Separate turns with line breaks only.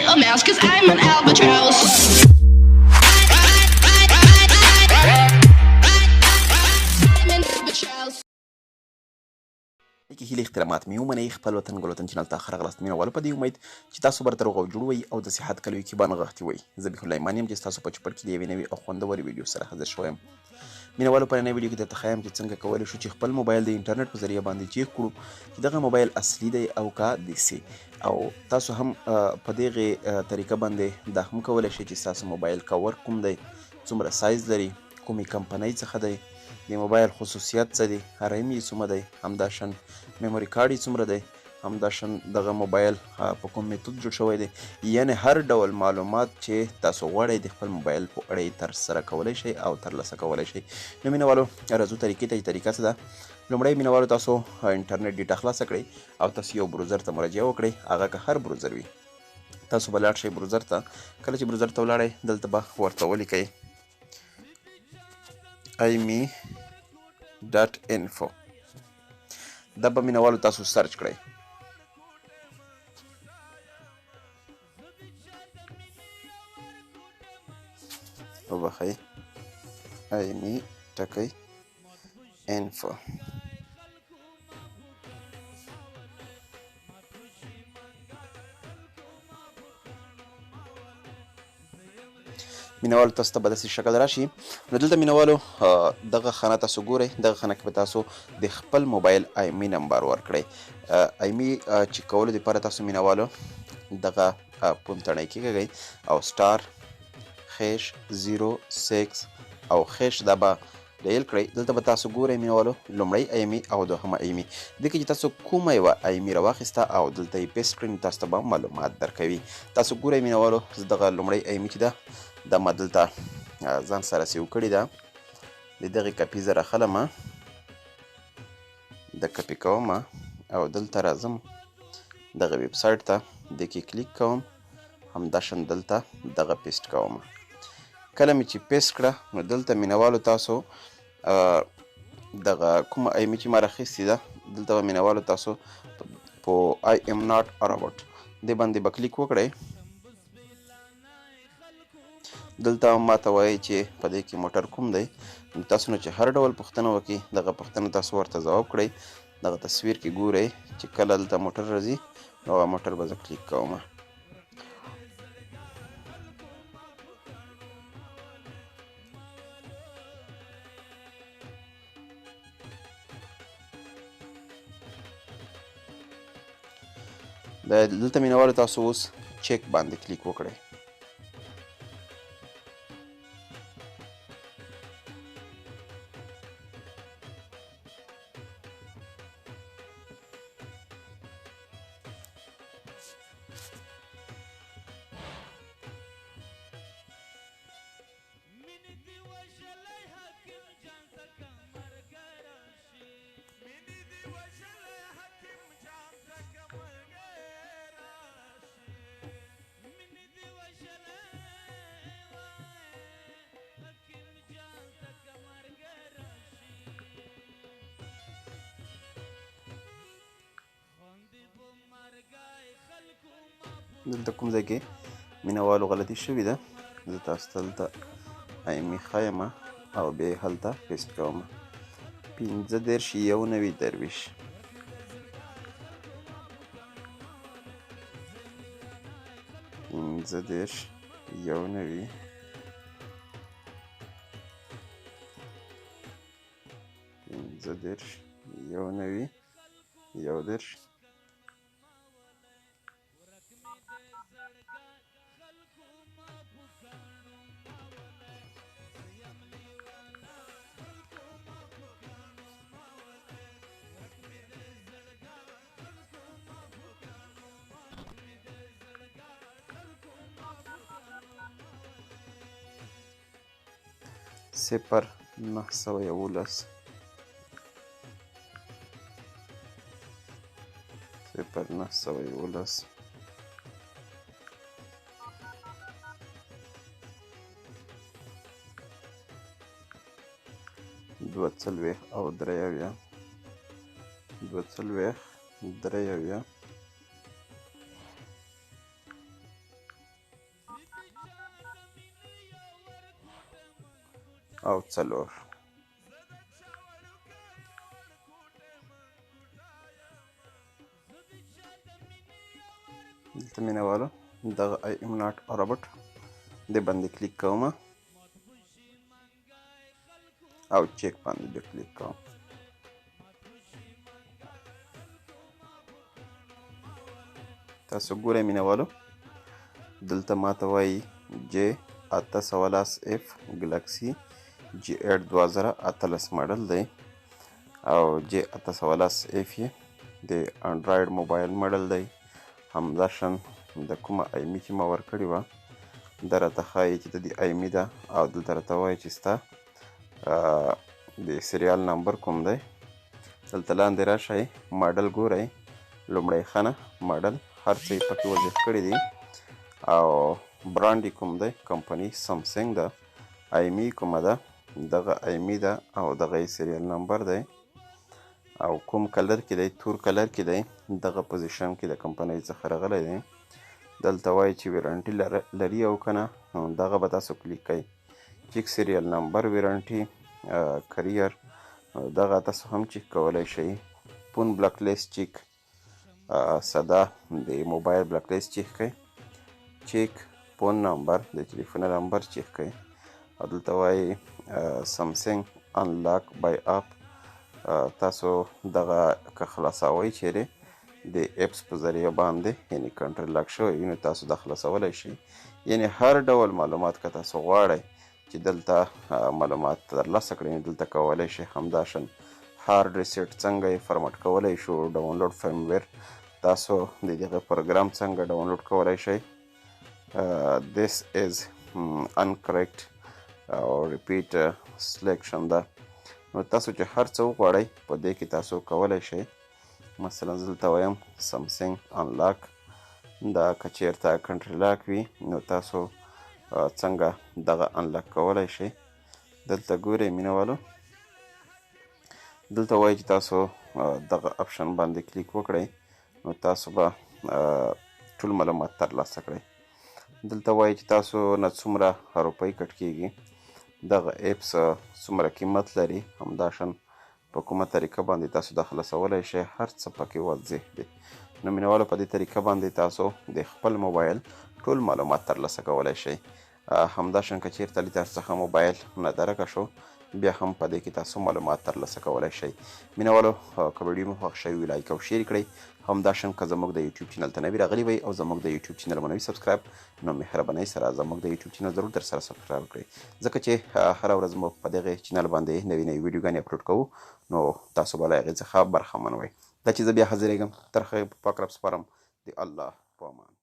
a mouse, cause I'm an albatross. I'm an albatross.
کې هیله احترامات مې ومنئ. خپل وطن ګل وطن چینل ته ښه راغلاست. مینه والو، په دې امید چې تاسو به راته روغ او جوړ وئ او د صحت کلیو کې به نغښتي وئ. ذبیح الله ایمان یم چې ستاسو په چوپړ کې د یوې نوې او خوندورې ویډیو سره حاضر شوی یم. مینه والو، په ننۍ ویډیو کې درته ښایم چې څنګه کولی شو چې خپل موبایل د انټرنیټ په ذریعه باندې چیک کړو چې دغه موبایل اصلي دی او که دیسي، او تاسو هم په دغې طریقه باندې دا هم کولی شئ چې ستاسو موبایل کور کوم دی، څومره سایز لري، کومې کمپنۍ څخه دی، د موبایل خصوصیت څه دی، ریم یې څومره دی، همداشان میموري کارت یې څومره دی، همداشان دغه موبایل په کوم میتود جوړ شوی دی. یعنی هر ډول معلومات چې تاسو غواړئ د خپل موبایل په اړه یې ترسره کولی شئ او ترلاسه کولی شئ. نو مینه والو، راځو طریقې ته چې طریقه څه ده. لومړی مینه والو، تاسو انټرنیټ ډیټا خلاصه کړئ او تاسو یو browser ته مراجعه وکړئ، هغه که هر browser وي. تاسو به لاړ شئ browser ته. کله چې browser ته ولاړئ، دلته به ورته ولیکئ imei.info. دا به مینه والو تاسو search کړئ. وبخښئ، imei.info. مینوالو، تاسو ته به داسې شکل راشي. نو دلته مینوالو، دغه خانه تاسو ګورئ. دغه خانه کې به تاسو د خپل موبایل IMEI نمبر ورکړئ. IMEI چک کولو دپاره تاسو مینوالو دغه پون تڼۍ کېکاږئ او star hash 06 او hash دا به dial کړئ. دلته به تاسو ګورئ مینوالو، لومړی IMEI او دوهمه IMEI. دې کې چې تاسو کومه یوه IMEI راواخیسته او دلته یې paste کړئ، نو تاسو ته به معلومات درکوي. تاسو ګورئ مینوالو، زه دغه لومړی IMEI چې ده، دا ما دلته ځان سره save کړې ده. د دغې کپي زه راخلم، د کپي کوم او دلته راځم دغه ویب سایټ ته، دې کې کلیک کوم، همداشان دلته دغه paste کوم. کله مې چې paste کړه، نو دلته مینوالو تاسو دغه کومه IMEI چې ما راخیستې ده، دلته به مینوالو تاسو په I am not robot دې باندې به کلیک وکړئ. دلته ما ته وایي چې په دې کې موټر کوم دی. نو تاسو نه چې هر ډول پوښتنه وکړي، دغه پوښتنه تاسو ورته ځواب کړئ. دغه تصویر کې ګورئ چې کله دلته موټر راځي، نو هغه موټر به زه کلیک کوم. دلته مینوالو تاسو اوس چک باندې کلیک وکړئ. دلته کوم ځای کې مینوالو غلطي شوې ده، زه تاسو ته دلته IMEI ښایم او بیا یې هلته paste کوم. 35 91 23 35 91 35 91 31 0 911 0 911 42 او 73 42 73. او 4. دلته مینوالو دغه I am not robot دې باندې کلیک کوم او check باندې بیا کلیک کوم. تاسو ګورئ مینوالو، دلته ماته وایي جی 810 اف ګلکسي جی 8 2018 ماډل دی او جی 810 اف یې د انډراید موبایل ماډل دی. همداشان د کومه IMEI چې ما ورکړې وه دا راته ښایي چې د دې IMEI ده، او دلته راته وایي چې ستا د serial number کوم دی. دلته لاندې راشئ، ماډل ګورئ، لومړی خانه ماډل هر څه یې پکې واضح کړي دي، او برانډ یې کوم دی، کمپني سامسنګ ده، IMEI کومه ده، دغه IMEI ده، او دغه یې serial number دی، او کوم color کې دی، تور color کې دی، دغه position کې د کمپنۍ څخه راغلی دی. دلته وایي چې warranty لري او که نه، دغه به تاسو کلیک کړئ. Check serial number warranty carrier دغه تاسو هم چک کولی شئ. Phone block list check، صدا د موبایل block list check کړئ. Check phone number د ټلیفون نمبر چک کړئ. او دلته وایي سامسنګ unlock by app، تاسو دغه که خلاصوئ چیرې د apps په ذریعه باندې، یعنی country lock شوی وي، نو تاسو دا خلاصولی شئ. یعنی هر ډول معلومات که تاسو غواړئ چې دلته معلومات ترلاسه کړئ، نو دلته کولی شئ. همداشان hard reset څنګه یې format کولی شو، download firmware تاسو د دغه پروګرام څنګه download کولی شئ. This is incorrect او repeat selection ده. نو تاسو چې هر څه وغواړئ په دې کې تاسو کولی شئ. مثلا زه دلته وایم سامسنګ unlock، دا که چیرته country lock وي نو تاسو څنګه دغه unlock کولی شئ. دلته ګورئ مینوالو، دلته وایي چې تاسو دغه option باندې کلیک وکړئ، نو تاسو به ټول معلومات ترلاسه کړئ. دلته وایي چې تاسو نه څومره روپۍ کټ کیږي، دغه apps څومره قیمت لري، همداشان په کومه طریقه باندې تاسو دا خلاصولی شئ، هر څه پکې واضح دي. نو مینوالو په دې طریقه باندې تاسو د خپل موبایل ټول معلومات ترلاسه کولی شئ. همداشان که چیرته له تاسو څخه موبایل نادرکه شو، بیا هم په دې کې تاسو معلومات ترلاسه کولی شئ. مینوالو که ویډیو مو خوښ شوی وي like او share کړئ. همداشان که زموږ د یوټیوب channel ته نوي راغلي وئ او زموږ د یوټیوب channel مو نوي subscribe، نو مهربانۍ سره زموږ د یوټیوب channel ضرور در سره subscribe کړئ، ځکه چې هره ورځ موږ په دغه channel باندې نوي نوي ویډیوګانې اپلوډ کوو، نو تاسو به له هغې څخه برخمن وئ. دا چې زه بیا حاضرېږم، تر هغې په پاک رب سپارم، د الله په امان.